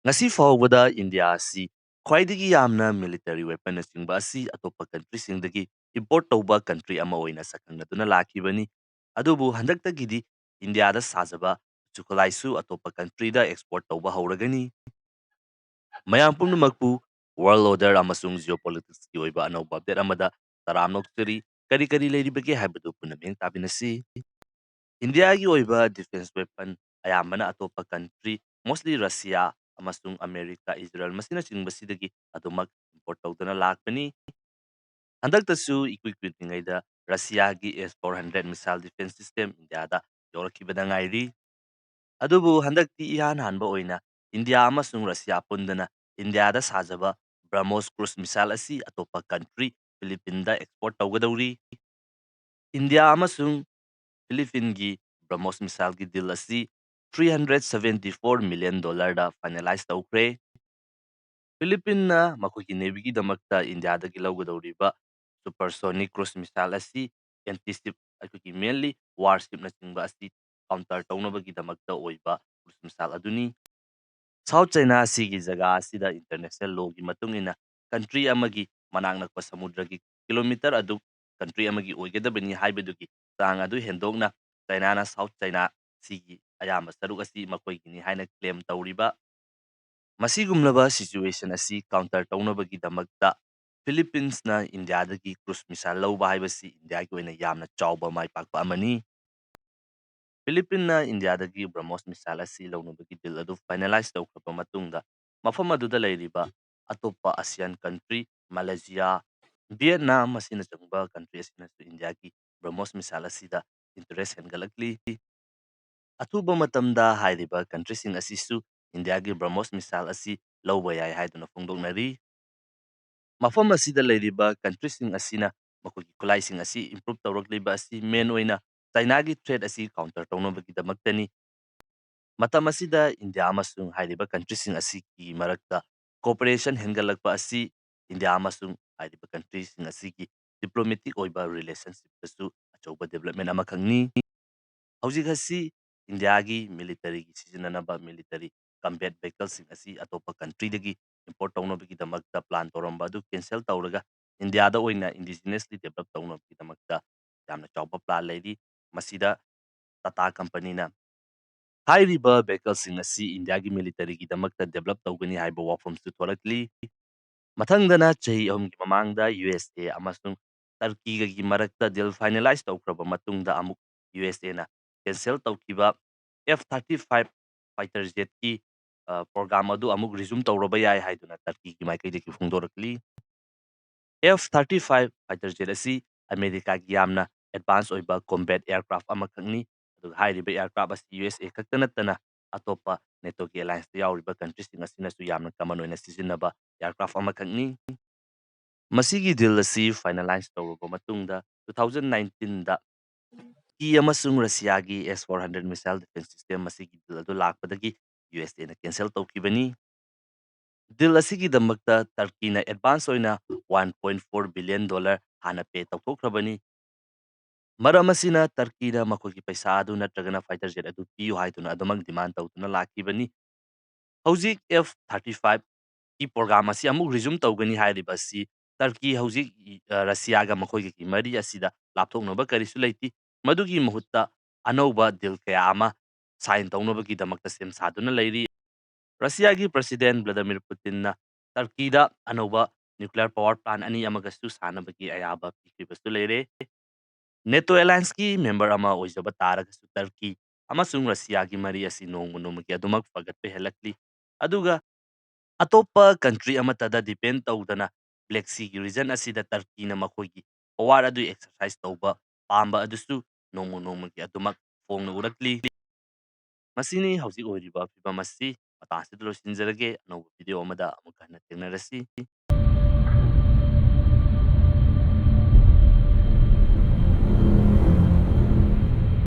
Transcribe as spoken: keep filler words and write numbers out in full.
ꯉꯁꯤ ꯐꯥꯎꯕꯗ ꯏꯟꯗꯤꯌꯥ ꯑꯁꯤ ꯈ꯭ꯋꯥꯏꯗꯒꯤ ꯌꯥꯝꯅ military weaponꯅꯆꯤꯡꯕ ꯑꯁꯤ ꯑꯇꯣꯞꯄ countryꯁꯤꯡꯗꯒꯤ import ꯇꯧꯕ country ꯑꯃ ꯑꯣꯏꯅ ꯁꯛꯈꯪꯅꯗꯨꯅ ꯂꯥꯛꯈꯤꯕꯅꯤ꯫ ꯑꯗꯨꯕꯨ ꯍꯟꯗꯛꯇꯒꯤꯗꯤ ꯏꯟꯗꯤꯌꯥꯗ ꯁꯥꯖꯕ ꯈꯨꯠꯁꯨ ꯈꯨꯠꯂꯥꯏꯁꯨ ꯑꯇꯣꯞꯄ countryꯗ export ꯇꯧꯕ ꯍꯧꯔꯒꯅꯤ꯫ ꯃꯌꯥꯝ ꯄꯨꯝꯅꯃꯛꯄꯨ world order ꯑꯃꯁꯨꯡ geopoliticsꯀꯤ ꯑꯣꯏꯕ ꯑꯅꯧꯕ update ꯑꯃꯗ ꯇꯔꯥꯝꯅ ꯑꯣꯛꯆꯔꯤ꯫ ꯀꯔꯤ ꯀꯔꯤ ꯂꯩꯔꯤꯕꯒꯦ ꯍꯥꯏꯕꯗꯨ ꯄꯨꯟꯅ ꯃꯤꯠꯌꯦꯡ ꯇꯥꯃꯤꯟꯅꯁꯤ꯫ ꯏꯟꯗꯤꯌꯥꯒꯤ ꯑꯣꯏꯕ defence weapon ꯑꯌꯥꯝꯕꯅ ꯑꯇꯣꯞꯄ country, mostly ꯔꯁꯤꯌꯥ ꯑꯃꯁꯨꯡ ꯑꯃꯦꯔꯤꯀꯥ, ꯏꯖꯔꯦꯜ ꯃꯁꯤꯅꯆꯤꯡꯕꯁꯤꯗꯒꯤ ꯑꯗꯨꯃꯛ import ꯇꯧꯗꯨꯅ ꯂꯥꯛꯄꯅꯤ꯫ ꯍꯟꯗꯛꯇꯁꯨ ꯏꯀꯨꯏ ꯀꯨꯏꯗ꯭ꯔꯤꯉꯩꯗ ꯔꯁꯤꯌꯥꯒꯤ S four hundred missile defence system ꯏꯟꯗꯤꯌꯥꯗ ꯌꯧꯔꯛꯈꯤꯕꯗ ꯉꯥꯏꯔꯤ꯫ ꯑꯗꯨꯕꯨ ꯍꯟꯗꯛꯇꯤ ꯏꯍꯥꯟ ꯍꯥꯟꯕ ꯑꯣꯏꯅ ꯏꯟꯗꯤꯌꯥ ꯑꯃꯁꯨꯡ ꯔꯁꯤꯌꯥ ꯄꯨꯟꯗꯨꯅ ꯏꯟꯗꯤꯌꯥꯗ ꯁꯥꯖꯕ BrahMos cruise missile ꯑꯁꯤ ꯑꯇꯣꯞꯄ country ꯐꯤꯂꯤꯄꯤꯟꯗ export ꯇꯧꯒꯗꯧꯔꯤ꯫ ꯏꯟꯗꯤꯌꯥ ꯑꯃꯁꯨꯡ ꯐꯤꯂꯤꯄꯤꯟꯒꯤ BrahMos missileꯒꯤ deal ꯑꯁꯤ three hundred seventy four million dollarꯗ finalize ꯇꯧꯈ꯭ꯔꯦ꯫ ꯐꯤꯂꯤꯄꯤꯟꯅ ꯃꯈꯣꯏꯒꯤ navyꯒꯤꯗꯃꯛꯇ ꯏꯟꯗꯤꯌꯥꯗꯒꯤ ꯂꯧꯒꯗꯧꯔꯤꯕ supersonic cruise missile ꯑꯁꯤ anti-ship, ꯑꯩꯈꯣꯏꯒꯤ mainly warshipꯅꯆꯤꯡꯕ ꯑꯁꯤ counter ꯇꯧꯅꯕꯒꯤꯗꯃꯛꯇ ꯑꯣꯏꯕ cruise missile ꯑꯗꯨꯅꯤ꯫ South China ꯑꯁꯤꯒꯤ ꯖꯒꯥ ꯑꯁꯤꯗ international lawꯒꯤ ꯃꯇꯨꯡ ꯏꯟꯅ country ꯑꯃꯒꯤ ꯃꯅꯥꯛ ꯅꯛꯄ ꯁꯃꯨꯗ꯭ꯔꯒꯤ kilometre ꯑꯗꯨ country ꯑꯃꯒꯤ ꯑꯣꯏꯒꯗꯕꯅꯤ ꯍꯥꯏꯕꯗꯨꯒꯤ ꯆꯥꯡ ꯑꯗꯨ ꯍꯦꯟꯗꯣꯛꯅ Chinaꯅ South China ꯁꯤꯒꯤ ꯑꯌꯥꯝꯕ ꯁꯔꯨꯛ ꯑꯁꯤ ꯃꯈꯣꯏꯒꯤꯅꯤ ꯍꯥꯏꯅ claim ꯇꯧꯔꯤꯕ꯫ ꯃꯁꯤꯒꯨꯝꯂꯕ situation ꯑꯁꯤ counter ꯇꯧꯅꯕꯒꯤꯗꯃꯛꯇ Philippines ꯅ ꯏꯟꯗꯤꯌꯥꯗꯒꯤ cruise missile ꯂꯧꯕ ꯍꯥꯏꯕꯁꯤ ꯏꯟꯗꯤꯌꯥꯒꯤ ꯑꯣꯏꯅ ꯌꯥꯝꯅ ꯆꯥꯎꯕ ꯃꯥꯏ ꯄꯥꯛꯄ ꯑꯃꯅꯤ꯫ ꯐꯤꯂꯤꯄꯤꯟꯅ ꯏꯟꯗꯤꯌꯥꯗꯒꯤ BrahMos missile ꯑꯁꯤ ꯂꯧꯅꯕꯒꯤ deal ꯑꯗꯨ finalize ꯇꯧꯈ꯭ꯔꯕ ꯃꯇꯨꯡꯗ, ꯃꯐꯝ ꯑꯗꯨꯗ ꯂꯩꯔꯤꯕ ꯑꯇꯣꯞꯄ ASEAN country, Malaysia, Vietnam ꯑꯁꯤꯅꯆꯤꯡꯕ country ꯑꯁꯤꯅꯁꯨ ꯏꯟꯗꯤꯌꯥꯒꯤ BrahMos missile ꯑꯁꯤꯗ interest ꯍꯦꯟꯒꯠꯂꯛꯂꯤ꯫ ꯑꯊꯨꯕ ꯃꯇꯝꯗ ꯍꯥꯏꯔꯤꯕ countryꯁꯤꯡ ꯑꯁꯤꯁꯨ ꯏꯟꯗꯤꯌꯥꯒꯤ BrahMos missile ꯑꯁꯤ ꯂꯧꯕ ꯌꯥꯏ ꯍꯥꯏꯗꯨꯅ ꯐꯣꯡꯗꯣꯛꯅꯔꯤ꯫ ꯃꯐꯝ ꯑꯁꯤꯗ ꯂꯩꯔꯤꯕ countryꯁꯤꯡ ꯑꯁꯤꯅ ꯃꯈꯣꯏꯒꯤ ꯈꯨꯠꯂꯥꯏꯁꯤꯡ ꯑꯁꯤ improve ꯇꯧꯔꯛꯂꯤꯕ ꯑꯁꯤ main ꯑꯣꯏꯅ Chinaꯒꯤ threat ꯑꯁꯤ counter ꯇꯧꯅꯕꯒꯤꯗꯃꯛꯇꯅꯤ꯫ ꯃꯇꯝ ꯑꯁꯤꯗ ꯏꯟꯗꯤꯌꯥ ꯑꯃꯁꯨꯡ ꯍꯥꯏꯔꯤꯕ countryꯁꯤꯡ ꯑꯁꯤꯒꯤ ꯃꯔꯛꯇ cooperation ꯍꯦꯟꯒꯠꯂꯛꯄ ꯑꯁꯤ ꯏꯟꯗꯤꯌꯥ ꯑꯃꯁꯨꯡ ꯍꯥꯏꯔꯤꯕ countryꯁꯤꯡ ꯑꯁꯤꯒꯤ diplomatic ꯑꯣꯏꯕ relationshipꯇꯁꯨ ꯑꯆꯧꯕ development ꯑꯃꯈꯛꯅꯤ꯫ ꯍꯧꯖꯤꯛ ꯑꯁꯤ ꯏꯟꯗꯤꯌꯥꯒꯤ militaryꯒꯤ ꯁꯤꯖꯤꯟꯅꯅꯕ military combat vehicleꯁꯤꯡ ꯑꯁꯤ ꯑꯇꯣꯞꯄ countryꯗꯒꯤ import ꯇꯧꯅꯕꯒꯤꯗꯃꯛꯇ plan ꯇꯧꯔꯝꯕ ꯑꯗꯨ cancel ꯇꯧꯔꯒ ꯏꯟꯗꯤꯌꯥꯗ ꯑꯣꯏꯅ indigenously develop ꯇꯧꯅꯕꯒꯤꯗꯃꯛꯇ ꯌꯥꯝꯅ ꯆꯥꯎꯕ plan ꯂꯩꯔꯤ꯫ ꯃꯁꯤꯗ ꯇꯥꯇꯥ ꯀꯝꯄꯅꯤꯅ ꯍꯥꯏꯔꯤꯕ vehicleꯁꯤꯡ ꯑꯁꯤ ꯏꯟꯗꯤꯌꯥꯒꯤ militaryꯒꯤꯗꯃꯛꯇ develop ꯇꯧꯒꯅꯤ ꯍꯥꯏꯕ ꯋꯥꯐꯝꯁꯨ ꯊꯣꯛꯂꯛꯂꯤ꯫ ꯃꯊꯪꯗꯅ ꯆꯍꯤ ꯑꯍꯨꯝꯒꯤ ꯃꯃꯥꯡꯗ ꯌꯨ ꯑꯦꯁ ꯑꯦ ꯑꯃꯁꯨꯡ ꯇꯔꯀꯤꯒꯒꯤ ꯃꯔꯛꯇ deal finalize ꯇꯧꯈ꯭ꯔꯕ ꯃꯇꯨꯡꯗ ꯑꯃꯨꯛ ꯌꯨ ꯑꯦꯁ ꯑꯦꯅ cancel ꯇꯧꯈꯤꯕ F thirty five fighter jetꯀꯤ, ꯑ, program ꯑꯗꯨ ꯑꯃꯨꯛ resume ꯇꯧꯔꯕ ꯌꯥꯏ ꯍꯥꯏꯗꯨꯅ ꯇꯔꯀꯤꯒꯤ ꯃꯥꯏꯀꯩꯗꯒꯤ ꯐꯣꯡꯗꯣꯔꯛꯂꯤ꯫ F thirty five fighter jet ꯑꯁꯤ ꯑꯃꯦꯔꯤꯀꯥꯒꯤ ꯌꯥꯝꯅ advance ꯑꯣꯏꯕ combat aircraft ꯑꯃꯈꯛꯅꯤ꯫ ꯑꯗꯨꯒ ꯍꯥꯏꯔꯤꯕ aircraft ꯑꯁꯤ ꯌꯨ ꯑꯦꯁ ꯑꯦ ꯈꯛꯇ ꯅꯠꯇꯅ ꯑꯇꯣꯞꯄ NATOꯒꯤ allianceꯇ ꯌꯥꯎꯔꯤꯕ countryꯁꯤꯡ ꯑꯁꯤꯅꯁꯨ ꯌꯥꯝꯅ common ꯑꯣꯏꯅ ꯁꯤꯖꯤꯟꯅꯕ aircraft ꯑꯃꯈꯛꯅꯤ꯫ ꯃꯁꯤꯒꯤ deal ꯑꯁꯤ finalize ꯇꯧꯔꯕ ꯃꯇꯨꯡꯗ two thousand nineteenꯗ ꯇꯔꯀꯤ ꯑꯃꯁꯨꯡ ꯔꯁꯤꯌꯥꯒꯤ S four hundred missile defense system ꯃꯁꯤꯒꯤ deal ꯑꯗꯨ ꯂꯥꯛꯄꯗꯒꯤ ꯌꯨ ꯑꯦꯁ ꯑꯦꯅ cancel ꯇꯧꯈꯤꯕꯅꯤ꯫ Deal ꯑꯁꯤꯒꯤꯗꯃꯛꯇ ꯇꯔꯀꯤꯅ advance ꯑꯣꯏꯅ one point four billion dollar ꯍꯥꯟꯅ pay ꯇꯧꯊꯣꯛꯈ꯭ꯔꯕꯅꯤ꯫ ꯃꯔꯝ ꯑꯁꯤꯅ ꯇꯔꯀꯤꯅ ꯃꯈꯣꯏꯒꯤ ꯄꯩꯁꯥ ꯑꯗꯨ ꯅꯠꯇ꯭ꯔꯒꯅ fighter jet ꯑꯗꯨ ꯄꯤꯌꯨ ꯍꯥꯏꯗꯨꯅ ꯑꯗꯨꯃꯛ demand ꯇꯧꯗꯨꯅ ꯂꯥꯛꯈꯤꯕꯅꯤ꯫ ꯍꯧꯖꯤꯛ F thirty fiveꯀꯤ program ꯑꯁꯤ ꯑꯃꯨꯛ resume ꯇꯧꯒꯅꯤ ꯍꯥꯏꯔꯤꯕ ꯑꯁꯤ ꯇꯔꯀꯤ ꯍꯧꯖꯤꯛ, ꯑ, ꯔꯁꯤꯌꯥꯒ ꯃꯈꯣꯏꯒꯤ ꯃꯔꯤ ꯑꯁꯤꯗ ꯂꯥꯞꯊꯣꯛꯅꯕ ꯀꯔꯤꯁꯨ ꯂꯩꯇꯦ꯫ ꯃꯗꯨꯒꯤ ꯃꯍꯨꯠꯇ ꯑꯅꯧꯕ deal ꯀꯌꯥ ꯑꯃ sign ꯇꯧꯅꯕꯒꯤꯗꯃꯛꯇ ꯁꯦꯝ ꯁꯥꯗꯨꯅ ꯂꯩꯔꯤ꯫ ꯔꯁꯤꯌꯥꯒꯤ President Vladimir Putinꯅ ꯇꯔꯀꯤꯗ ꯑꯅꯧꯕ nuclear power plant ꯑꯅꯤ ꯑꯃꯒꯁꯨ ꯁꯥꯅꯕꯒꯤ ꯑꯌꯥꯕ ꯄꯤꯈꯤꯕꯁꯨ ꯂꯩꯔꯦ꯫ NATO allianceꯀꯤ member ꯑꯃ ꯑꯣꯏꯖꯕ ꯇꯥꯔꯒꯁꯨ ꯇꯔꯀꯤ ꯑꯃꯁꯨꯡ ꯔꯁꯤꯌꯥꯒꯤ ꯃꯔꯤ ꯑꯁꯤ ꯅꯣꯡꯃ ꯅꯣꯡꯃꯒꯤ ꯑꯗꯨꯃꯛ ꯐꯒꯠꯄ ꯍꯦꯜꯂꯛꯂꯤ꯫ ꯑꯗꯨꯒ ꯑꯇꯣꯞꯄ country ꯑꯃꯠꯇꯗ depend ꯇꯧꯗꯅ Black Seaꯒꯤ region ꯑꯁꯤꯗ ꯇꯔꯀꯤꯅ ꯃꯈꯣꯏꯒꯤ power ꯑꯗꯨ exercise ꯇꯧꯕ ꯄꯥꯝꯕ ꯑꯗꯨꯁꯨ ꯅꯣꯡꯃ ꯅꯣꯡꯃꯒꯤ ꯑꯗꯨꯃꯛ ꯐꯣꯡꯅ ꯎꯔꯛꯂꯤ꯫ ꯃꯁꯤꯅꯤ ꯍꯧꯖꯤꯛ ꯑꯣꯏꯔꯤꯕ ꯐꯤꯕꯝ ꯑꯁꯤ꯫ ꯃꯇꯥꯡ ꯑꯁꯤꯗ ꯂꯣꯏꯁꯤꯟꯖꯔꯒꯦ꯫ ꯑꯅꯧꯕ video ꯑꯃꯗ ꯑꯃꯨꯛ ꯍꯟꯅ ꯊꯦꯡꯅꯔꯁꯤ꯫